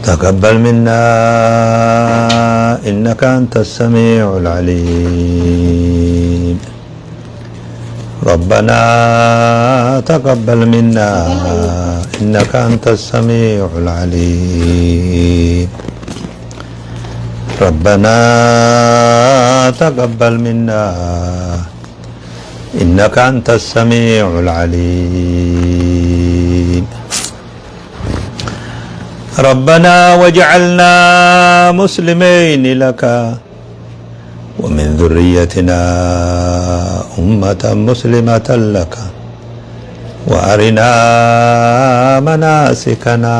تقبل منا إنك أنت السميع العليم. ربنا تقبل منا إنك أنت السميع العليم. ربنا تقبل منا إنك أنت السميع العليم. ربنا واجعلنا مسلمين لك ومن ذريتنا أمة مسلمة لك وأرنا مناسكنا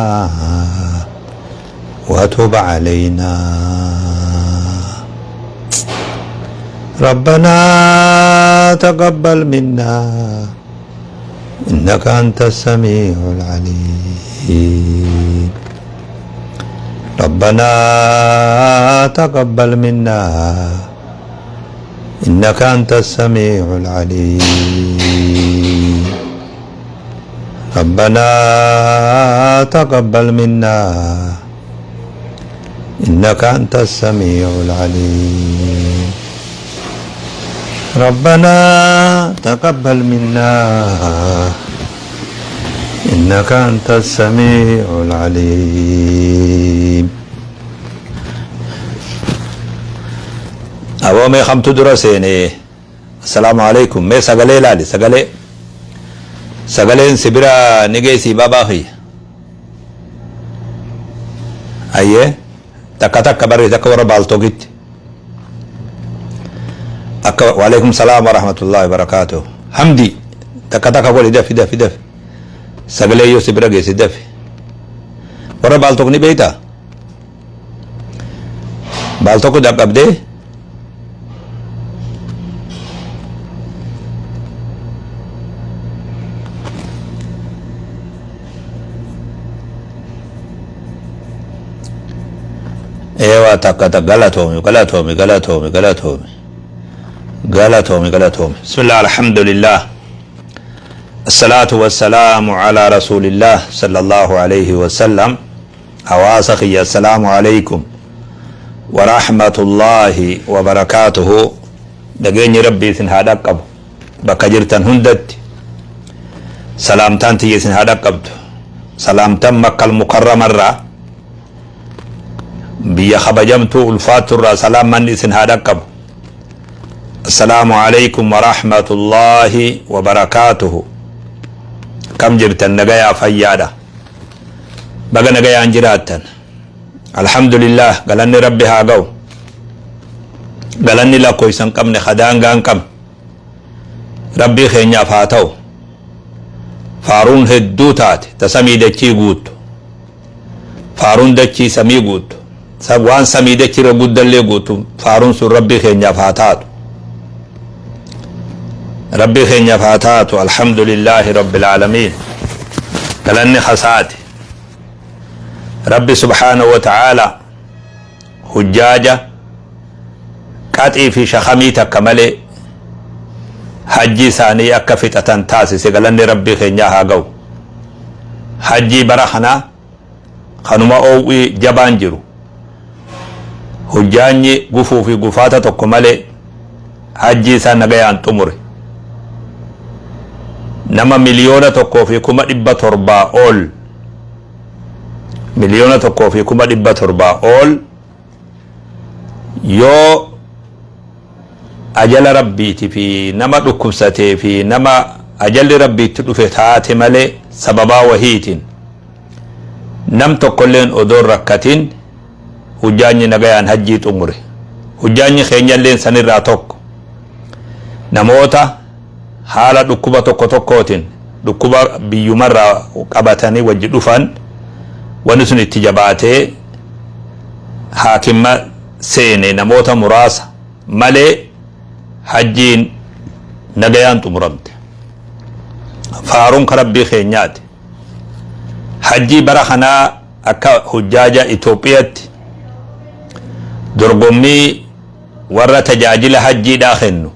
وتب علينا. ربنا تقبل منا إنك أنت السميع العليم. ربنا تقبل منا إنك أنت السميع العليم. ربنا تقبل منا إنك أنت السميع العليم. ربنا تقبل منا إنك أنت السميع العليم. Aboo mee kamtu dura seene? Assalaamu alaikum. Mee sagalee laali, sagalee. Sagaleen si bira ni geessii baabaa kiyya. Ayyee, takka takka barreessi akka warra Paltalkitti. Akka waalaikum salaam wa rahmatullahi wa barakaatuh. Hamdi, takka takka godhi, dafi dafi dafi. Sagalee yoo si bira geessi, dafi. Warra Paltalk ni beektaa? Paltalk dhaqqabdee? Eewa, takka takka. Galatoomi, galatoomi, galatoomi, galatoomi, galatoomi, galatoomi. Bismillah, alhamdulillah. الصلاة والسلام على رسول الله صلى الله عليه وسلم. Hawaasa kiyya، السلام عليكم ورحمة الله وبركاته. Nageenyi Rabbii isin haa dhaqqabu bakka jirtan hundatti. Salaamtaan tiyya isin haa dhaqqabdu. Salaamtan Makkal Mukarramarraa, biyya kabajamtuu ulfaatturraa salaamanni isin haa dhaqqabu. السلام عليكم ورحمة الله وبركاته. Kam jirtan? Nagayaa, fayyaadha? Baga nagayaan jiraattan. Alhamdulillah, galanni Rabbi haa ga'u. Galanni lakkoofsa hin qabne, kadaangaa hin qabne, Rabbii keenyaaf haa ta'u. Faaruun hedduu taate ta samii dachii guuttu, faaruun dachii samii guuttu, waan samii dachii irra guddallee guuttu, faaruun sun Rabbii keenyaaf haa taatu. Rabbii keenyaaf haa taatu. الحمد لله رب العالمين. Galanni hasaati. Rabbi سبحانه وتعالى hujjaaja qaxii fi shakamii takka malee hajji isaanii akka fixatan taasise. Galanni Rabbii keenyaa haa ga'u. Hajjii bara kanaa kanuma oowwii jabaan jiru hujjaanyi gufuu fi gufaata tokko malee hajjii isaa nagayaan xumure. Nama 1,700,000 ol, 1,700,000 ol, yoo ajala Rabbiiti fi nama dhukkubsatee fi nama ajalli Rabbiitti dhufe taate malee, sababaa wahiitiin nam tokkolleen odoon rakkatin hujjaanyi nagayaan hajjii xumure. Hujjaanyi keenyalleen sanirraa tokko. Namoota haala dhukkuba tokko tokkootiin, dhukkuba biyyumarraa qabatanii wajji dhufan, wanni sun itti jabaatee haakimma seene, namoota muraasa malee hajjiin nagayaan xumuramte. Faaruun ka Rabbii keenyaati. Hajjii bara kanaa akka hujjaaja Itoophiyaatti dorgommii warra tajaajila hajjiidhaa kennu,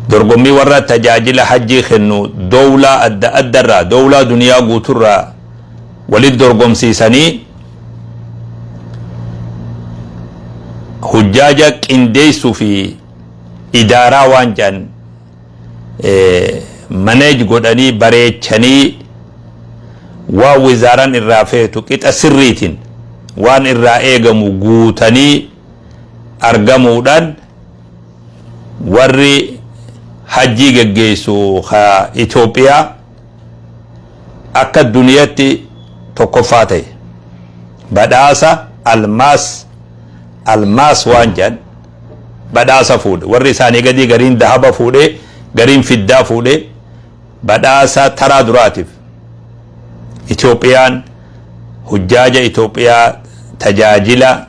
dorgommii warra tajaajila hajjii kennu dowlaa adda addarraa, dowlaa duniyaa guuturraa walit dorgomsiisanii Hujjaaja qindeessuu fi idaaraa waan jedhan manage godhanii bareechanii waan wizaaran irraa feetu qixa sirriitiin waan irraa eegamu guutanii argamuudhaan warri hajjii geggeessu ka Itoophiyaa akka duniyatti tokkoffaa ta'e. Badhaasa almaas almaas waan jedhan badhaasa fuudhe. Warri isaanii gadii gariin dahaba fuudhe, gariin fiddaa fuudhe. Badhaasa taraa duraatiif Itoophiyaan hujjaaja Itoophiyaa tajaajila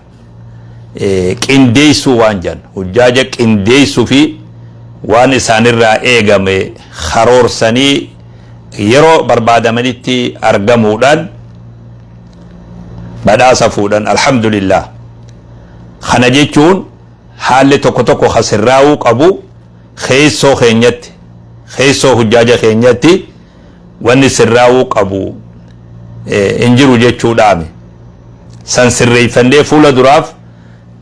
qindeessuu waan jedhan hujjaaja qindeessuu fi waan isaanirraa eegame karoorsanii yeroo barbaadamanitti argamuudhaan badhaasa fuudhan. Alhamdulillah. Kana jechuun haalli tokko tokko ka sirraa'uu qabu keessoo keenyatti, keessoo hujjaaja keenyatti wanni sirraa'uu qabu hin jiru jechuudhaami. San sirreeffannee fuula duraaf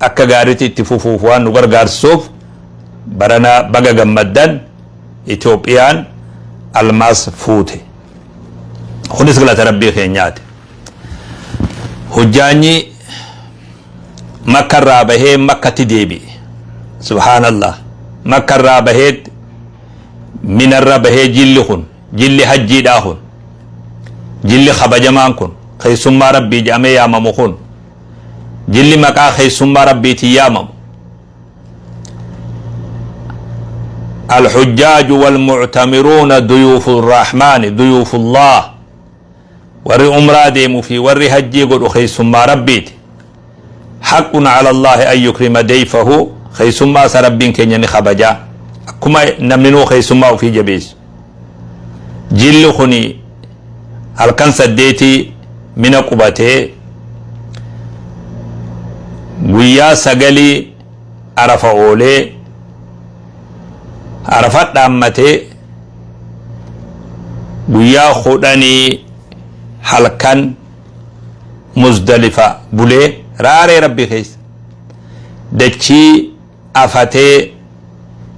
akka gaariitti itti fufuuf waan nu gargaarsisuuf barana baga gammaddan, Itoophiyaan almaas fuute. Kunis galata Rabbii keenyaati. Hujjaanyi Makka irraa bahee Makkatti deebi'e. Subhaanallah. Makka irraa bahee Minarra bahee jilli kun, jilli hajjiidhaa kun, jilli kabajamaan kun, keessummaa Rabbii jedhamee yaamamu kun, jilli maqaa keessummaa Rabbiitiin yaamamu. Alhujjaaju walmuctamiruuna duyuufu rahmaani duyuufullah. Warri umraa deemu fi warri hajjii godhu keessummaa Rabbiiti. Haqqun ala Allaahi an yukrima dayfahu, keessummaa isa Rabbiin keenya ni kabaja. Akkuma namninuu keessummaa ofii jabeessu. Jilli kuni halkan saddeetii Mina qubatee guyyaa sagalii Arafa oolee Arafa dhaammatee guyyaa kudhanii halkan Muzdalifa bulee raaree Rabbii keessa dachii afatee,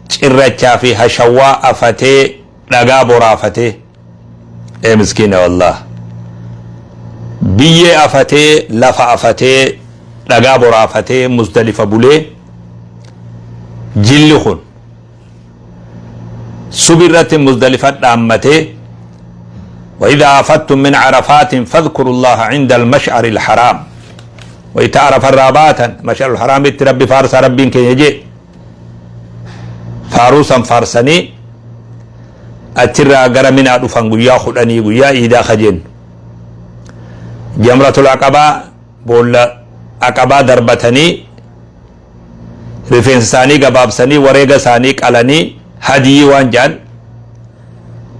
cirrachaa fi hashawwaa afatee, dhagaa boraafatee. Ee miskiina wallaah, biyyee afatee, lafa afatee, dhagaa boraafatee Muzdalifa bulee. Jilli kun subi irratti Muzdalifa dhaammatee, وإذا أفضتم من عرفات فاذكروا الله عند المشعر الحرام. Wayta Arafa irraa baatan Mash'ar al-Haraamitti Rabbi faarsaa Rabbiin keenya jee. Faaruu san faarsanii achirraa gara Minaa dhufan guyyaa 10, guyyaa iidaa ka jennu. Jamratul Aqabaa, boolla Aqabaa darbatanii, rifeensa isaanii gabaabsanii, wareega isaanii qalanii, hadiyii waan jedhan,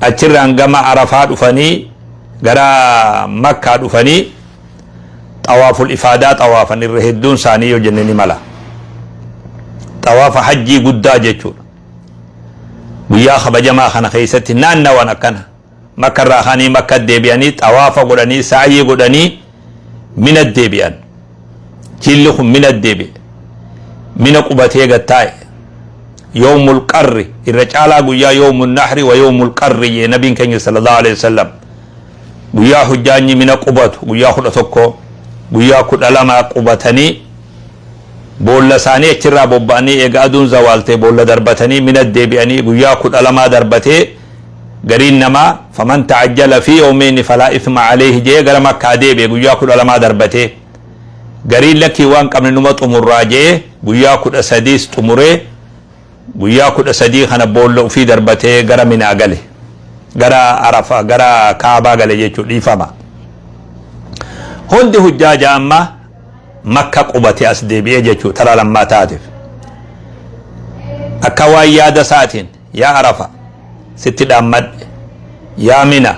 achirraan gama Arafaa dhufanii, gara Makkaa dhufanii xawaaful ifaadaa xawaafan irra hedduun isaanii yoo jenne ni mala. Xawaafa hajjii guddaa jechuudha. Guyyaa kabajamaa kana keessatti naannawan akkana Makka irraa ka'anii Makka deebi'anii xawaafa godhanii sa'yii godhanii Mina deebi'an. Jilli kun Mina deebi'e. Mina qubatee gad taa'e. Yawmul qarri irra caalaa guyyaa yawmul nahri wa yawmul qarri jee nabiin keenya sallallahu alaihi wasallam. Guyyaa hujjaanyi Mina qubatu guyyaa 11, guyyaa 12 qubatanii boolla isaanii achirraa bobba'anii, eega aduun zawaaltee boolla darbatanii Mina deebi'anii guyyaa 12 darbatee, gariin namaa faman ta'ajjala fi yawmeyni falaa ithma alayhi jee gara Makkaa deebi'e guyyaa 12 darbatee. Gariin lakkii waan qabne numa xumurraa jee guyyaa 13s xumuree guyyaa 13 kana boolla ufii darbatee gara Minaa gale, gara Arafa, gara Kaabaa gale jechuu, dhiifama. Hundi hujjaaja amma Makka qubate as deebi'ee jechuu taraa lammaa taateef. Akka waan yaada isaatiin, yaa Arafa sitti dhaammadhe, yaa Mina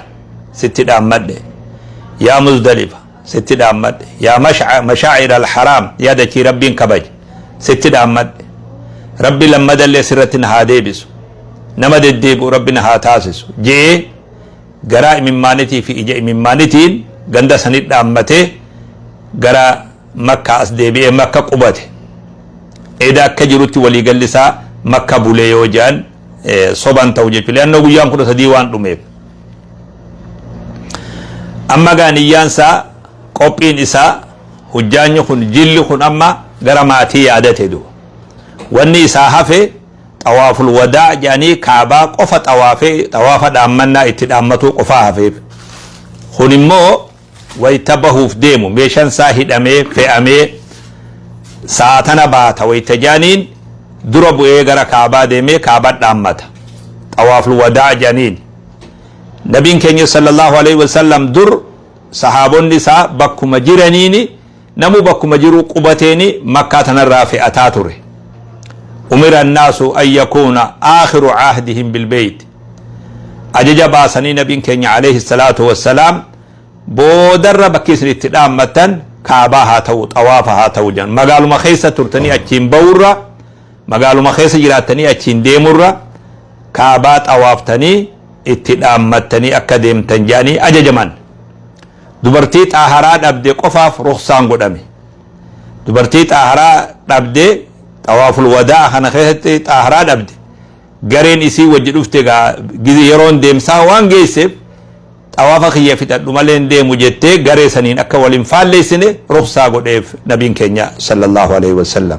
sitti dhaammadhe, yaa Muzdalifa sitti dhaammadhe, yaa Mashaa'ir al-Haraam, yaa dachii Rabbiin kabaje sitti dhaammadhe, Rabbi lammadallee sirratti na haa deebisu, nama deddeebi'u Rabbi na haa taasisu je'ee garaa imimmaanitii fi ija imimmaanitiin ganda sanit dhaammatee gara Makkaa as deebi'ee Makka qubate. Eda akka jirutti waliigalli isaa Makka bulee yoo jedhan soban ta'u jechuudha. Li'annoo guyyaan 13 waan dhumeef. Amma gaa niyyaan isaa, qophiin isaa, hujjaanyi kun, jilli kun amma gara maatii yaadate duuba. Wanni isaa hafe xawaaful wadaa jedhanii Kaabaa qofa xawaafee xawaafa dhaammannaa itti dhaammatuu qofaa hafeef. Kun immoo wayta bahuuf deemu meeshaan isaa hidhamee fe'amee sa'a tana baata wayta jedhaniin dura bu'ee gara Kaabaa deemee Kaabaa dhaammata. Xawaaful wadaa jedhaniin. Nabiin keenya sallallahu alaihi wasallam dur sahaabonni isaa bakkuma jiraniini namuu bakkuma jiruu qubateeni Makkaa tanarraa fe'ataa ture. Umira annaasu an yakuuna aakhiru cahdihim bilbeyt. Ajaja baasanii nabiin keenya alayhi salaatu wassalaam boodarra bakki isin itti dhaammattan Kaabaa haa ta'u, xawaafa haa ta'u jedhan. Magaaluma keessa turtanii achiin ba'urra, magaaluma keessa jiraattanii achiin deemurra Kaabaa xawaaftanii itti dhaammattanii akka deemtan jedhanii ajajaman. Dubartii xaaharaa dhabde qofaaf rukhsaan godhame. Dubartii xaaharaa dhabde xawaaful wadaa kana keessatti xaaharaa dhabde gareen isii wajji dhufte gaa yeroon deemsaa waan geesseef xawaafa kiyya fixadhu malee hin deemu jettee garee saniin akka wal hin faalleessine rukhsaa godheef nabiin keenya sallallahu alaihi wasallam.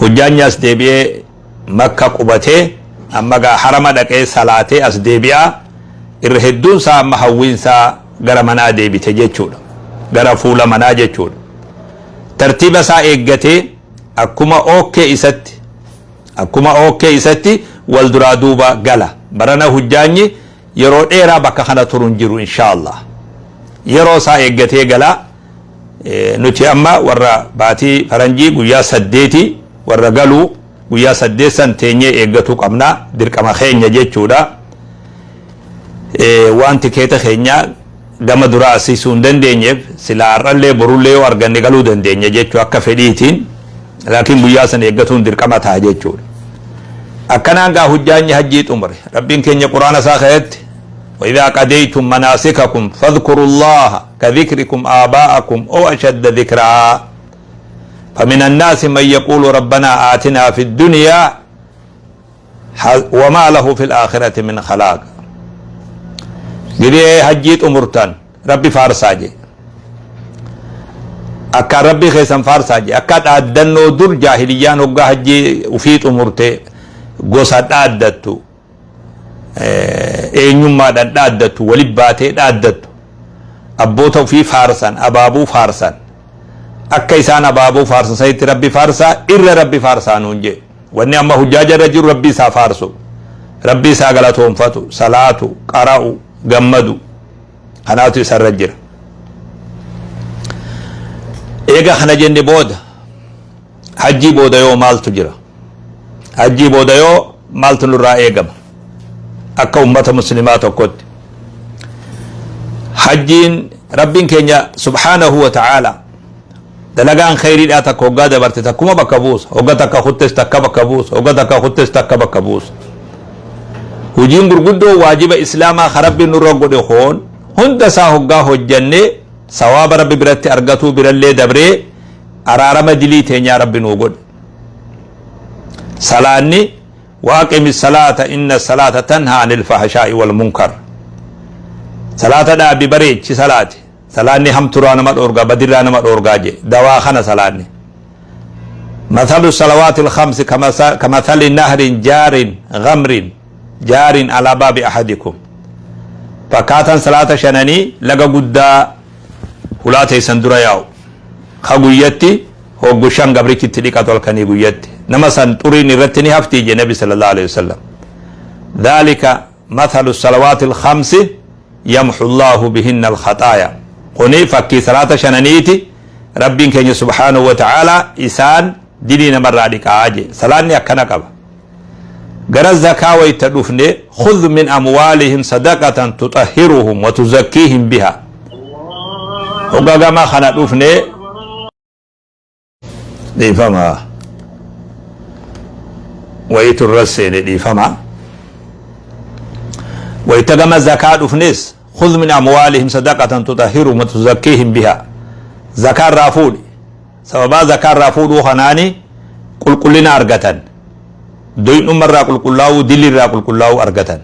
Hujjaanyi as deebi'ee Makka qubatee amma gaa harama dhaqee salaatee as deebi'a. Irra hedduun isaa amma hawwiin isaa gara manaa deebite jechuudha. Gara fuula manaa jechuudha. Tartiiba isaa eeggatee akkuma ookkee isatti akkuma ookkee isatti wal duraa duuba gala. Barana hujjaanyi yeroo dheeraa bakka kana turu hin jiru inshaallah. Yeroo isaa eeggatee gala. Nuti amma warra baatii faranjii guyyaa 8 warra galuu guyyaa 8 san teenyee eeggatuu qabna, dirqama keenya jechuudha. Waan tikeeta keenya gama duraa asiisuu hin dandeenyeef, silaa har'allee borullee yoo arganne galuu dandeenya jechuu akka fedhiitiin, laakiin guyyaa san eeggatuun dirqama ta'a jechuudha. Akkanaan gaa hujjaanyi hajjii xumure. Rabbiin keenya Quraana isaa keessatti وإذا قضيتم مناسككم فاذكروا الله كذكركم آباءكم أو أشد ذكرا فمن الناس من يقول ربنا آتنا في الدنيا وما له في الآخرة من خلاق. Gidee hajjii xumurtan Rabbi faarsaa jee, akka Rabbi keessan faarsaa jee. Akka dhaaddannoo dur jaahiliyyaan hoggaa hajjii ufii xumurte gosa dhaaddattu, eenyummaadhaan dhaaddattu, wali baatee dhaaddattu, abboota ufii faarsan, abaabuu faarsan, akka isaan abaabuu faarsan sanitti Rabbi faarsaa, irra Rabbi faarsaa nuun jee. Wanni amma hujjaaja irra jiru Rabbi isaa faarsu, Rabbi isaa galatoonfatu, salaatu, qara'u, gammadu, kanaatu isarra jira. Eega kana jenne booda, hajjii booda yoo maaltu jira? Hajjii booda yoo maaltu nurraa eegama akka ummata muslimaa tokkotti? Hajjiin, Rabbiin keenya subhaanahu wa ta'aala dalagaan kheyriidhaa takka hoggaa dabarte takkuma bakka buusa. Hogga takka kuttes takka bakka buusa, hogga takka kuttes takka bakka buusa. Hujiin gurguddoo waajiba Islaamaa ka Rabbiin nurra godhe hoon hunda isaa hoggaa hojjanne sawaaba Rabbi biratti argatuu birallee dabree araarama dilii teenyaa Rabbi nuu godhe. Salaanni waaqimi salaata inna salaata tanhaa anil fahashaa'i wal munkar. Salaata dhaabi, bareechi salaati. Salaanni hamturaa nama dhoorgaa, badirraa nama dhoorgaa je. Dawaa kana salaanni. Mathalu salawaati alkhamsi kamathali nahrin jaarin ghamrin jaarin alaa baabi ahadikum. Fakkaataan salaata shananii laga guddaa hulaa teessan dura yaa'u, ka guyyatti hoggu shan gabrichi itti dhiqatu, halkanii guyyatti nama san xuriin irratti ni haftii je Nabi sallallahu alaihi wasallam. Dhalika mathalu salawaati alkhamsi yamhu Allahu bihinna alkhaxaaya. Kuni fakkii salaata shananiiti, Rabbiin keenya subhaanahu wa ta'ala isaan dilii namarraa dhiqaa je. Salaanni akkana qaba. Gara zakaa wayta dhufne, khudh min amwaalihim sadaqatan tutahhiruhum wa tuzakkiihim biha. Hogga gama kana dhufne, dhiifama, wayitu irra seene, dhiifama. Wayta gama zakaa dhufnes, khudh min amwaalihim sadaqatan tutahhiruhum wa tuzakkiihim biha, zakaa irraa fuudhi. Sababaa zakaa irraa fuudhuu kanaani qulqullina argatan. Doy'umma irraa qulqullaa'uu, dilli irraa qulqullaa'uu argatan.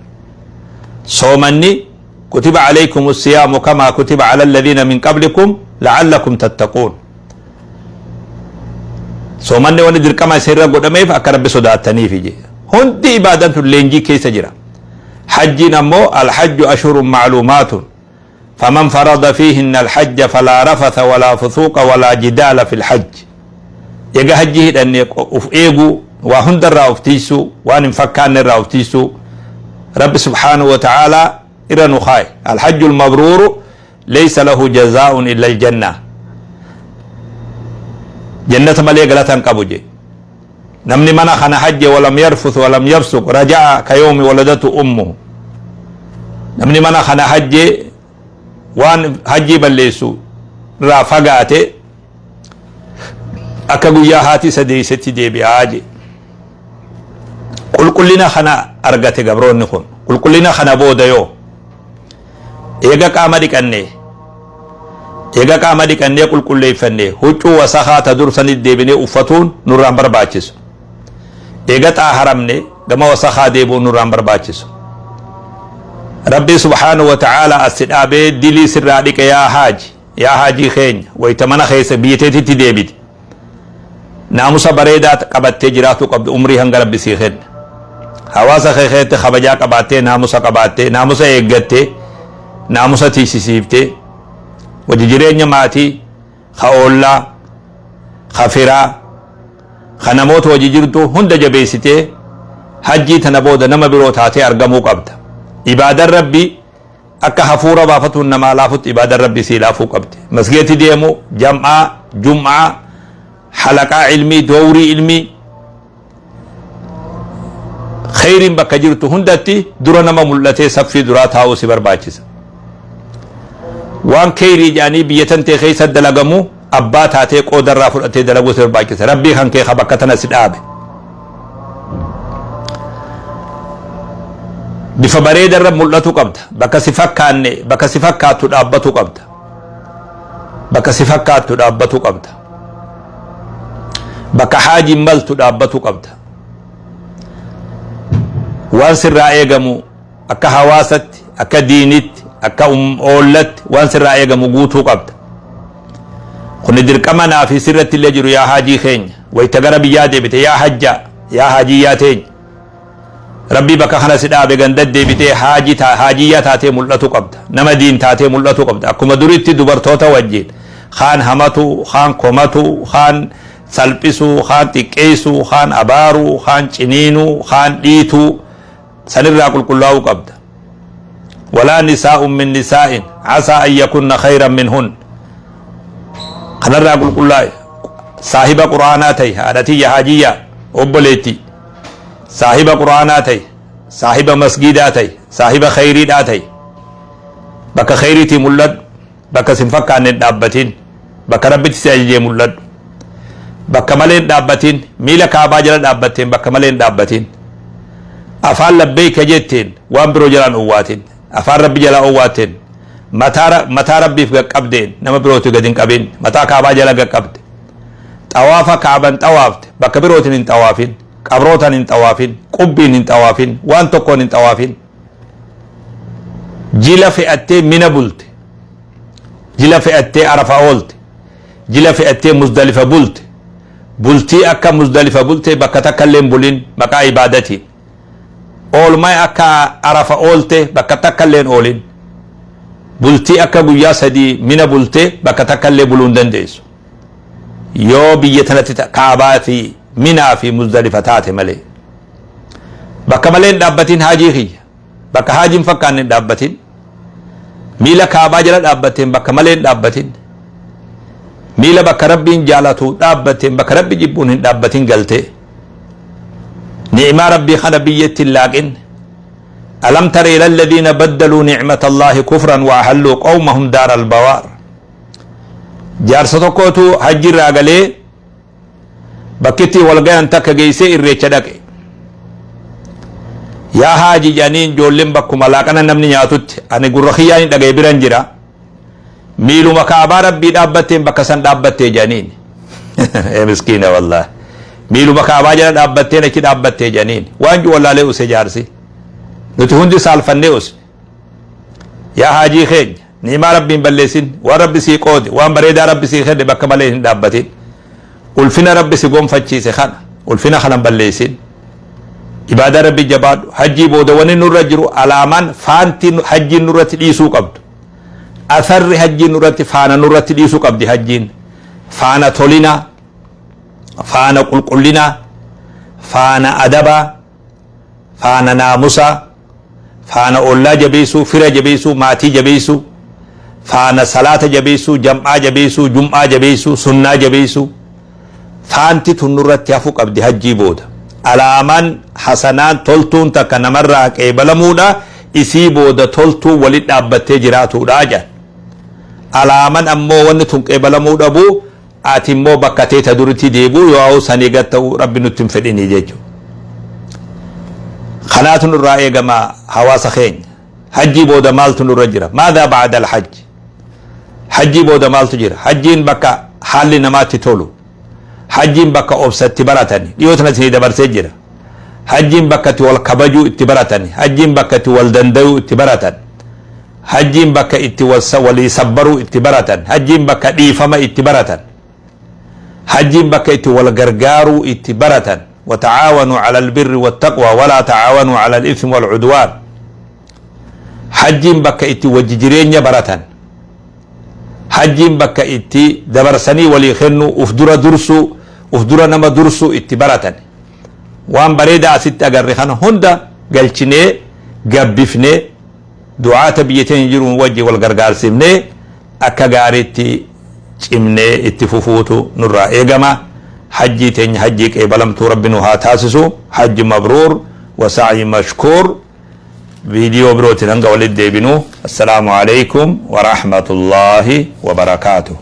Soomanni kutiba alaykum siyaamu kamaa kutiba ala alladhiina min qablikum la'allakum tattaquun. Soomanni wanni dirqama isin irra godhameef akka Rabbi sodaattaniifi je. Hundi ibaadan tun leenjii keessa jira. Hajjiin ammoo alhajju ashhurun ma'luumaatun. Faman farada fiihinna alhajja falaa rafatha walaa fusuuqa walaa jidaala fil hajj. Eega hajjii hidhanne uf eeguu, waa hundarraa uf tiysuu, waan hin fakkaanne irraa uf tiysuu Rabbi subhaanahu wa ta'aalaa irra nu kaaye. Alhajju almabruuru laysa lahu jazaa'un illa aljanna. Jannata malee galata hin qabu je. Namni mana kana hajje walam yarfuth walam yafsuq raja'a ka yawmi waladatu ummuhu. Namni mana kana hajje waan hajjii balleessu irraa fagaate akka guyyaa haati isa deessetti deebi'aa je. Qulqullina kana argate gabroonni kun. Qulqullina kana booda yoo eega qaama dhiqannee eega qaama dhiqannee qulqulleeffannee huccuu wasakaa ta dur sanitti deebinee uffatuun nurraan barbaachisu. Eega xaaharamne gama wasakaa deebi'uun nurraan barbaachisu. Rabbii subhaanahu wa ta'aala as si dhaabee dilii sirraa dhiqe yaa haaji yaa haajii keenya wayita mana keessa biyya teetitti deebite. Naamusa bareedaa qabattee jiraatuu qabdu umrii hanga Rabbi sii kenne. Hawaasa kee keessatti kabajaa qabaattee naamusa qabaattee naamusa eeggattee naamusa tiisisiiftee wajji jireenya maatii ka oollaa ka firaa ka namoota wajji jirtu hunda jabeessitee hajjii tana booda nama biroo taatee argamuu qabda. Ibaadan Rabbii Akka hafuura baafatuun namaa laafutti ibaadan Rabbii sii laafuu qabdi. Masgiidatti deemuu, jam'aa, jum'aa, halaqaa ilmii, dowrii ilmii, kheyriin bakka jirtu hundatti dura nama mul'atee saffii duraa taa'uu si barbaachisa. Waan kheyrii jedhanii biyya tantee keessa dalagamu abbaa taatee qooda irraa fudhatee dalaguu si barbaachisa. Rabbii kan kee ka bakka tana si dhaabe. Bifa bareeda irra mul'atu qabda. Bakka si fakkaanne, bakka si fakkaattu dhaabbatu qabda. Bakka si fakkaattu dhaabbatu qabda. Bakka haajiin maltu dhaabbatu qabda. Waan sirraa eegamu akka hawaasatti, akka diinitti, akka oollatti waan sirraa eegamu guutuu qabda. Kuni dirqama naa fi sirratti illee jiru yaa haajii keenya. Wayta gara biyyaa deebite yaa hajjaa, yaa haajiyyaa teenya. Rabbii bakka kana si dhaabe ganda deebitee haaji taa, haajiyyaa taatee mul'atu qabda. Nama diin taatee mul'atu qabda. Akkuma duritti dubartoota wajjin kaan hamatu, kaan komatu, kaan salphisuu, kaan xiqqeessuu, kaan abaaruu, kaan ciniinuu, kaan dhiituu sanirraa qulqullaa'uu qabda. Walaa nisaa'un min nisaa'in asaa an yakunna khayran minhun. Kanarraa qulqullaa'e. Saahiba Qur'aanaa ta'i haadha tiyya haajiyyaa obboleettii. Saahiba Qur'aanaa ta'i, saahiba masgiidaa ta'i, saahiba khayriidhaa ta'i. Bakka khayriitii mul'adhu, bakka sin fakkaanne hin dhaabbatin, bakka Rabbitti si ajajee mul'adhu. Bakka malee hin dhaabbatin, miila kaabaa jala dhaabbatteen bakka malee hin dhaabbatin. Afaan labbeeyka jetteen waan biroo jalaan owwaatin. Afaan Rabbi jalaa owwaatteen mataa mataa Rabbiif gaqqabdeen nama birooti gad hin qabin. Mataa kaabaa jala gaqqabde. Xawaafa kaaban xawaafte bakka birootiin hin xawaafin. Qabrootaan hin xawaafin. Qubbiin hin xawaafin. Waan tokkoon hin xawaafin. Jila fe'attee Mina bulte. Jila fe'attee Arafa oolte. Jila fe'attee Muzdalifa bulte. Bultii akka Muzdalifa bulte bakka takka illee hin bulin maqaa ibaadatiin. Oolmay akka Arafa oolte bakka takka illee hin oolin. Bultii akka guyyaa 3 Mina bulte bakka takka illee buluu hin dandeessu. Yoo biyya tanatti Kaabaa fi Minaa fi Muzdalifa taate malee. Bakka malee hin dhaabbatin haajii kiyya. Bakka haajii hin fakkaanne hin dhaabbatin. Miila Kaabaa jala dhaabbatteen bakka malee hin dhaabbatin. Miila bakka Rabbiin jaalatu dhaabbatteen bakka Rabbi jibbuun hin dhaabbatin galtee. Ni'imaa Rabbii kana biyyatti hin laaqin. Alam tara ila alladhiina baddaluu ni'mata Allaahi kufran wa ahalluu qawmahum daara albawaar. Jaarsa tokkootu hajji irraa galee bakkitti wal gayan takka geessee irreecha dhaqe. Yaa haaji jedhaniin ijoolleen bakkuma laaqana namni nyaatutti ani gurra kiyyaan hin dhagaye biran jira. Miiluma kaabaa Rabbii dhaabbatteen bakka san dhaabbattee jedhaniin. Ee miskiina wallaahi. Miiluma kaabaa jala dhaabbatteen achi dhaabbattee jedhaniin. Waan jiru wallaalee use jaarsi. Nuti hundi saalfannee usne. Yaa haajii keenya ni'imaa Rabbi hin balleessin, waan Rabbi sii qoode, waan bareedaa Rabbi sii kenne bakka malee hin dhaabbatin. Ulfina Rabbi si gonfachiise kana, ulfina kana hin balleessin. Ibaadaa Rabbi jabaadhu. Hajjii booda wanni nurra jiru alaamaan faanti hajjiin nurratti dhiisuu qabdu. Atharri hajjiin nurratti faana nurratti dhiisuu qabdi hajjiin. Faana tolinaa, faana qulqullinaa, faana adabaa, faana naamusaa, faana ollaa jabeessuu, fira jabeessuu, maatii jabeessuu, faana salaata jabeessuu, jam'aa jabeessuu, jum'aa jabeessuu, sunnaa jabeessuu. Faanti tun nurratti hafuu qabdi hajjii booda. Alaamaan hasanaan toltuun takka namarraa qeebalamuudha, isii booda toltuu walitti dhaabbattee jiraatuudha jedhan. Alaaman ammoo wanni tun qeebalamuu dhabuu ati immoo bakka teeta duritti deebi'uu yoo sanii gad ta'uu Rabbi nutti hin fedhini jechuudha. Kanaatu nurraa eegama hawaasa keenya. Hajjii booda maaltu nurra jira? Maadhaa ba'ada al-hajj? Hajjii booda maaltu jira? Hajjiin bakka haalli namaatti tolu. Hajjiin bakka obsa itti baratani. Dhiyoo tana isinii dabarsee jira. Hajjiin bakka itti wal kabajuu itti baratani. Hajjiin bakka itti wal dandayuu itti baratan. Hajjiin bakka itti walii sabbaruu itti baratan. Hajjiin bakka dhiifama itti baratan. Hajjiin bakka itti wal gargaaruu itti baratan. Wata'aawanuu ala albirri wattaqwa walaa ta'aawanuu ala al-ithmi wal udwaan. Hajjiin bakka itti wajji jireenya baratan. Hajjiin bakka itti dabarsanii walii kennuu, uf dura dursuu, uf dura nama dursuu itti baratan. Waan bareedaa asitti agarre kana hunda galchinee gabbifnee du'aata biyya teenya jiruun wajji wal gargaarsifnee akka gaariitti cimnee itti fufuutu nurraa eegama. Hajjii teenya hajjii qeebalamtuu Rabbi nu haa taasisu. Hajji mabruur wa sa'yi mashkuur. Viidiyoo birootiin hanga walitti deebinu. Assalaamu alaikum wa rahmatullaahi wa barakaatuh.